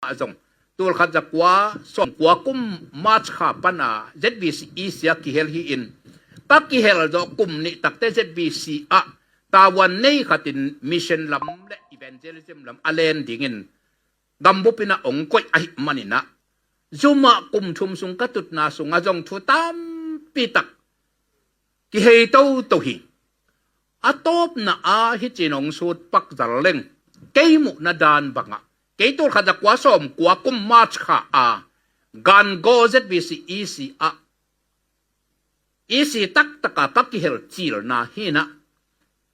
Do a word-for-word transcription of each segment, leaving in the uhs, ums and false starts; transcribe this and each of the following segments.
ah zong, tulkhat zakua sawmkua kum March kha pana Z B C E C ah kihel hi-in, ka kihel zawh kum nih takte Z B C ah tavuan nei khatin mission lam le evangelism lam a len dingin gambup in ah ong koih ahih manin ah, zumah kum thum sung ka tutna sungah zong thu tampi tak kihei toto hi. A tawpna ah hih ci-in ong sut pak zal leng, kei muhna dan bangah, kei tulkhat zakua sawmkua kum March kha a Gangaw Z B C E C ah, E C taktak ah ka kihel cilna hi-in ah,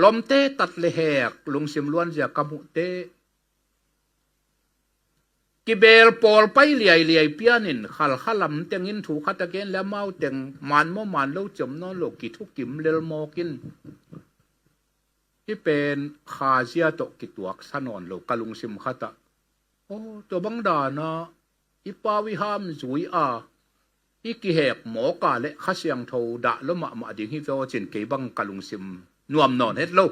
lawmte tat le hek, lungsim luanzia ka muhte, kibeel pawl pai liailiai pianin Khalkha lam tengin thu khat a gen le amau teng man maw man lo ci om nawn lo, kithukim lel mawk in, hih pen khazia tawh kituaksa nawn lo ka lungsim khat ah. Aw, tua bang dan ah i pau i ham zui a, i kihek mawk a leh Kha Siangtho dah lua mahmah ding hi ve aw ci-in kei bang ka lungsim nuam nawn het lo.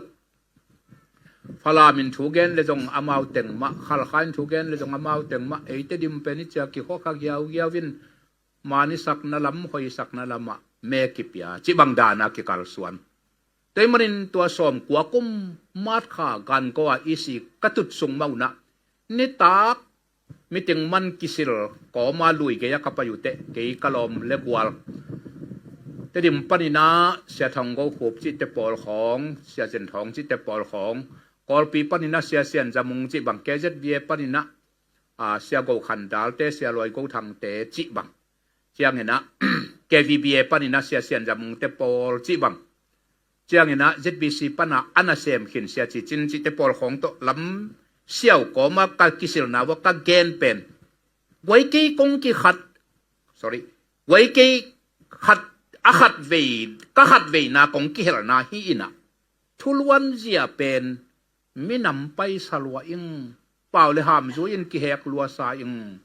Falam in thu gen le zong amau teng mah, Khalkha in thu gen le zong amau teng mah, ei Tedim pen i cia kikhua kha giaugiau in, man i sakna lam, hoi sakna lamah me kipia cih bang dan ah kikalsuan. Tua ahih manin tua sawmkua kum March kha Gangaw ah E C ka tut sung mah un ah, nitak meeting man kisil kawm ah lui gei ah ka pai uh teh, kei ka lawm le gual, Tedim panin ah Sia Thang Go Khup cihte pawl khawng, Sia Zen Thawng cihte pawl khawng, Kawlpi panin ah Sia Sian Za Mung cih bang, K Z B A panin ah, ah, Sia Go Khan Dal te, Sia Luai Go Thang te cih bang, ciangin ah K V B A panin ah Sia Sian Za Mung te pawl cih bang, ciangin ah Z B C pana a nasem khin Sia Ci Cin cihte pawl khawng tawh lam siau kawm ah ka kisilna uh ah ka gen pen, guai kei kong kikhat, sorry, guai kei khat, a khat vei, ka khat veina kong kihelna hi-in ah, thuluanzia pen minam paisa lua ing, pau le ham zui-in kihek luasa ing,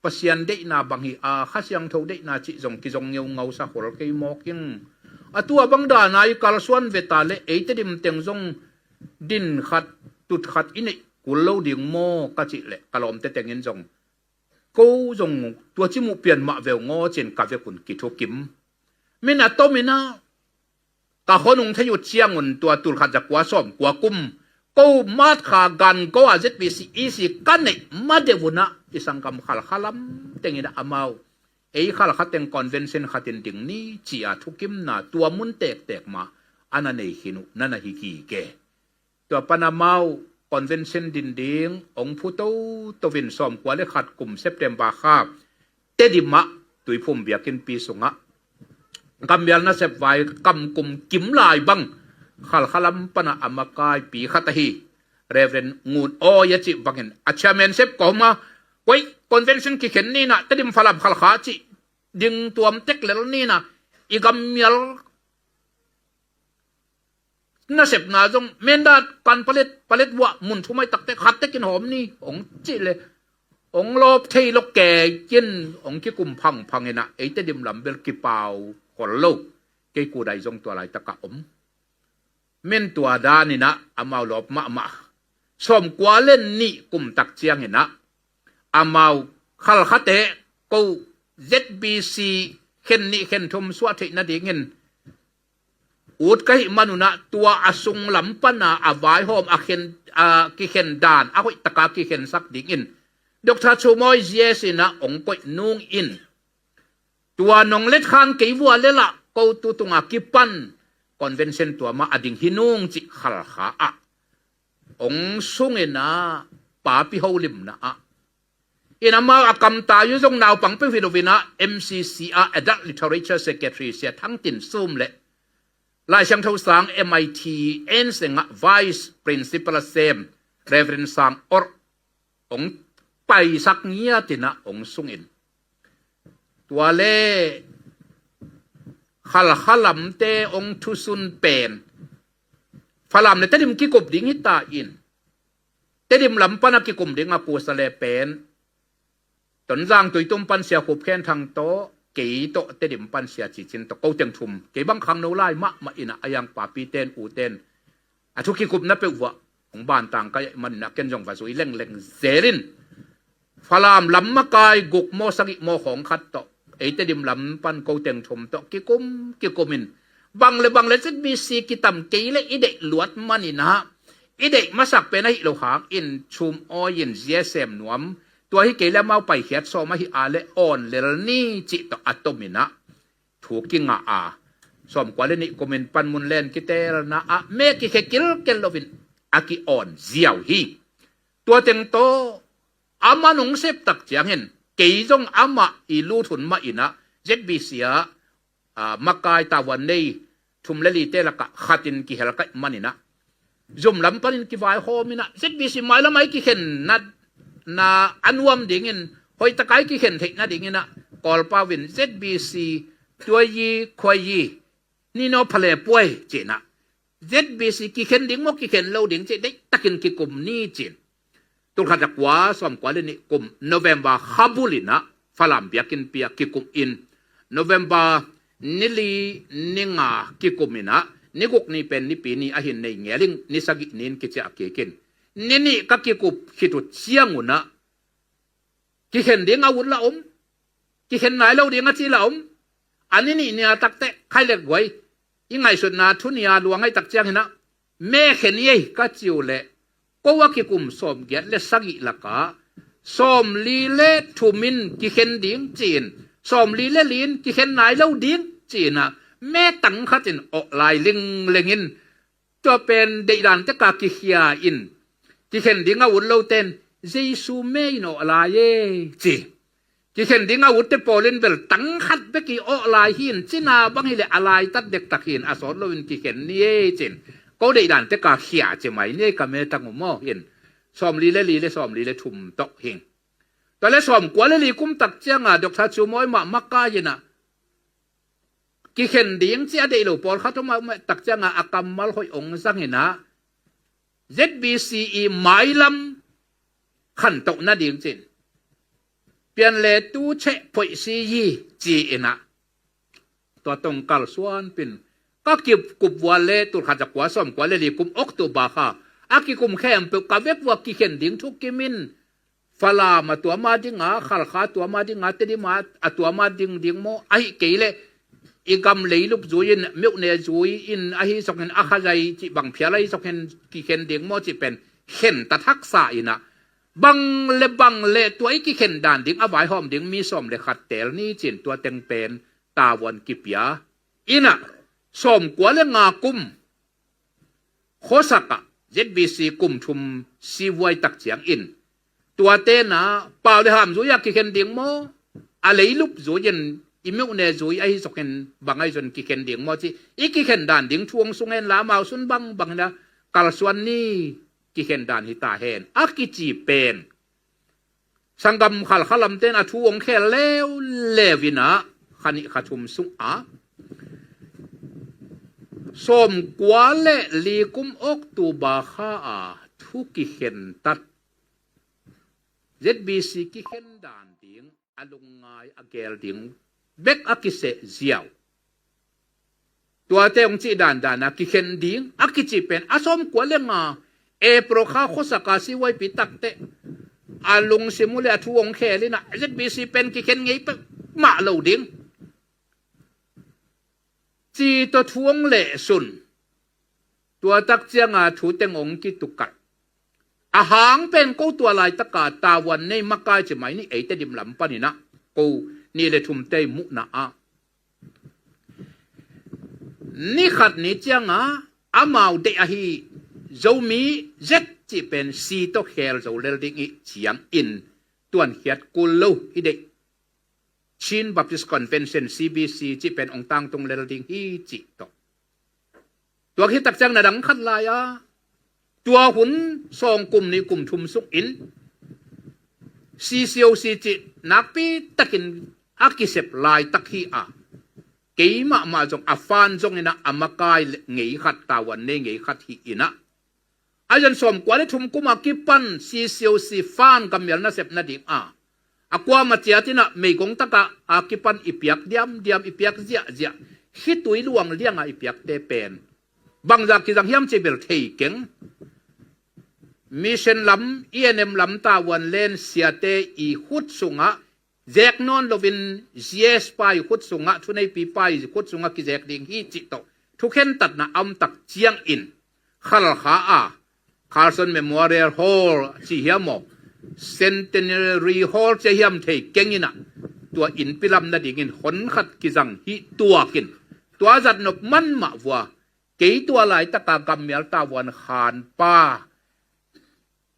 Pasian deihna bang hi a, Kha Siangtho deihna cih zong kizong ngeungausa khol kei mawk ing. A tua bang dan ah i kalsuan ve ta leh ei Tedim teng zong din khat, tut khat i neih kul lo ding maw ka cih leh, ka lawmte tengin zong, ko zong tua ci muh pian mah veu ngaw ci-in ka vekun kithukim. Min a tomin ah, ka hon ung thei uh ciangun tua tulkhat zakua sawmkua kum, ko March kha Gangaw ah Z B C E C ka neih ma deuh un ah, i sanggam Khalkha lam tengin ah amau, ei Khalkha teng convention khatin ding ni ci-a thukimna tua mun tektek mah a na nei khin uh na na hi gige. Tua pan amau convention din ding ong phu toto in sawmkua le khat kum September kha Tedim ah Tuiphum biakinnpi sungah gammial nasep vai kam kum kim lai bang Khalkha lam pan ah a makaipi khat ahi Reverend Ngun Awi a cih bangin a chairmanship kawm ah, koi convention kikhen ni-in ah Tedim, Falam, Khalkha cih ding tuam tek lel ni-in ah, i gammial nasepna zong Mindat, Kanpalet, Paletwa mun thum ai takte khat tekin hawm ni ong cih leh, ong lawp thei lo kei in ong kikum phangphang in ah, ei Tedim lam bel kipau khol lo. Kei kudai zong tua laitak ah om. Min tua dan in ah amau lawp mahmah. Sawmkua le nih kum tak ciangin ah amau Khalkhate ko Z B C khen nih khen thum suah theih nadingin ut ka hih man un ah, tua a sung lam pan a a vaihawm a khen, a kikhen dan a hoih taka kikhensak dingin Doctor Chu Mawi G S in ah ong koih nung in, tua nong let khang kei vua lel ah ko tu tung a kipan convention tua mah a ding hi nung cih Khalkha ah ong sung in ah, papi holimna ah in amau a kamtai uh zong naupang peuh hi lo in ah, M C C ah Adult Literature Secretary Sia Thang Tin Sum le Lai Siangtho Sang M I T Insein ah Vice Principal a sem Reverend Sang Or ong paisak ngiat in ah ong sung in, tua le Khalkha lamte ong thusun pen Falam le Tedim kikup ding hi ta in, Tedim lam pan a kikum ding a kusa le pen Tonzang Tuitum pan Sia Khup Khen Thang tawh, kei tawh Tedim pan Sia Ci Cin tawh, ko teng thum, kei bang khangno lai mahmah in ah, a yang papi ten, u ten a thu kikupna peuh vuah ong bantang ka hih man in ah, ken zong va zui lengleng zel in, Falam lam makai guk maw sagih maw khawng khat tawh, eite dim lam pan ko teng thum tawh kikum kikum in, bang le bang le Z B C kitam kei le i deih luat manin ah, i deih masak pen ahi lo hangin thum awi in zia sem nuam, tua hi kei le amau paikhiat sawm ahi a le awn lel ni cih tawh a tom in ah, thu kingah a, sawmkua le nih kumin panmun len kitelna ah me kikhia kilkel loin a ki-awn ziau hi. Tua teng tawh amah nong sep tak ciangin, kei zong amah i lut hun mah in ah, Z B C ah, ah, makai tavuan nei thum le lite lakah khatin kihel ka hih manin ah, zum lam panin kivaihawm in ah, Z B C mailam ah i kikhen na, na a nuam dingin, hoihtak ah i kikhen theih nadingin ah, Kawlpau in Z B C tuai yi khuai yi, ni no phale puai ci-in ah, Z B C kikhen ding maw kikhen lo ding cih deihtakin kikum ni ci-in, tul khat za kua sawmkua le nih kum November kha bul in ah Falam biakinnpi ah kikum in, November ni li ni nga kikum in ah, ni guk ni pen Nipi ni ahi in nei ngel ing, ni sagih ni in kiciah kik in. Ni nih ka kikup khit uh ciang un ah, kikhen ding a ut la om, kikhen nai lo ding a ci la om. A ni nih ni a takteh khai le guai, i ngaihsutna thu ni a lua ngaih tak ciangin ah, me khen i ei ka ci uh leh, ko a kikum sawmgiat le sagih lakah sawmli le thum in kikhen ding ci-in, sawmli le li in kikhen nai lo ding ci-in ah, me tang khat in awh lai lingleng in, tua pen deihdan tek a kikhia in, kikhen ding a ut lote in Jesu me in awh lai e ci. Kikhen ding a utte pawl in bel tang khat bek i awh lai hi in, cina bang hileh a laitat dektak hi in, a sawt loin kikhen ni e ci-in, ko deihdan tek a khia ci mai ni e ka me tang uh maw in, sawmli le li le sawmli le thum tawh hi. Tua le sawmkua le li kum tak ciang a Doctor Chiu Mawi mah makai in ah, kikhen ding ci a deih lo pawlkhat om a, om a tak ciang a, a kammal hoih ong zang in ah, Z B C i mailam khantoh nading ci-in, pian le tu cheh phoih si yi ci-in ah, tua tawh kalsuan pin, ka kikup vua le tul khat za kua sawmkua le li kum October kha a kikum khempeuh ka vek vua kikhen ding thu kim in, Falam a tuam a ding a, Khalkha a tuam a ding a, Tedim a tuam a ding ding maw, ahi kei leh i gam leilup zui in, meuhne zui in, ahi zongin Akhazai cih bang phial ahi zongin kikhen ding maw cih pen khentat haksa in ah, bang le bang le tua i kikhen dan ding a vaihawm ding mi sawm le khat teel ni ci-in tua teng pen tavuan kipia in ah, sawmkua le nga kum khuasak ah Z B C kum thum si vuai tak ciangin, tuate in ah pau le ham zui a kikhen ding maw, a leilup zui in, i meuhne zui ahi zongin bang ahi zongin kikhen ding maw cih i kikhen dan ding thu ong sung hen la, amau sung bang bang in ah kalsuan ni, kikhen dan hi ta hen a kici pen, sanggam Khalkha lamte in a thu ong khel leuleu in ah, kha nih kha thum sung ah, sawmkua le li kum October kha a thu kikhentat, Z B C kikhen dan ding a lungngai a geel ding bek a kiseh ziau. Tuate hong cih dandan a kikhen ding a kici pen a sawmkua le nga April kha khuasak a C Y P takteh a lungsim uh le a thu hong khel in ah, Z B C pen kikhen ngei peuhmah lo ding ci tawh thu hong lehsun. Tua tak ciang a thu teng hong kitukalh. A hang pen ko tua laitak a tavuan nei makai ci mai ni, eite dim lam panin ah ko nih le thumte i muhna ah, ni khat ni ciang a amau deih ahi Zomi Z cih pen C tawh khel zo lel ding i ciangin, tuankhiat kul lo i deih Chin Baptist Convention, C B C cih pen hong tangtung lel ding hi cih tawh. Tua khit tak ciang na dang khat lai a, tua hun sawng kum nih kum thum sungin C C O C cih nakpi takin a kisep laitak hi a, keimah mah zong a fan zongin ah a makai ngei khat, tavuan nei ngei khat hi in ah, a zan sawmkua le thum kum a kipan C C O C fan kammial nasep nading a, a kuamah ciat in ah meigong tak a kipan i piak diamdiam, i piak ziahziah, khitui luang liang a i piakte pen bangzah kizang hiam cih bel thei keng. Mission lam, E N M lam tavuan len siate i khut sungah zek nawn loin, G S pa i khut sungah, thuneipi pa i khut sungah kizek ding hi cih tawh thukhen tatna a om tak ciangin, Khalkha a Carson Memorial Hall ci hiam maw, Centenary Hall ci hiam thei keng in ah, tua innpi lam nadingin hon khat kizang hi tuakin, tua zat nop man mah vua, kei tua laitaka gammial tavuan khanpa,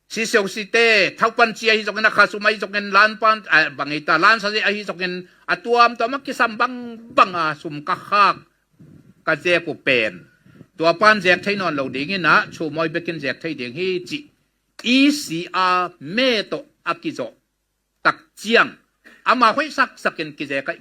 sisiosite, thaupan ci ahi zongin, a khasum ahi zongin, lanpan, a, bang ei ta, lansase ahi zongin, a tuamtuam a kisam bangbang a sum ka khak, ka zek uh pen, tua pan zek thei nawn lo dingin ah, thumawi bekin zek thei ding hi cih, E C R me tawh a kizawh tak ciang, ama hoih saksakin kizek ahi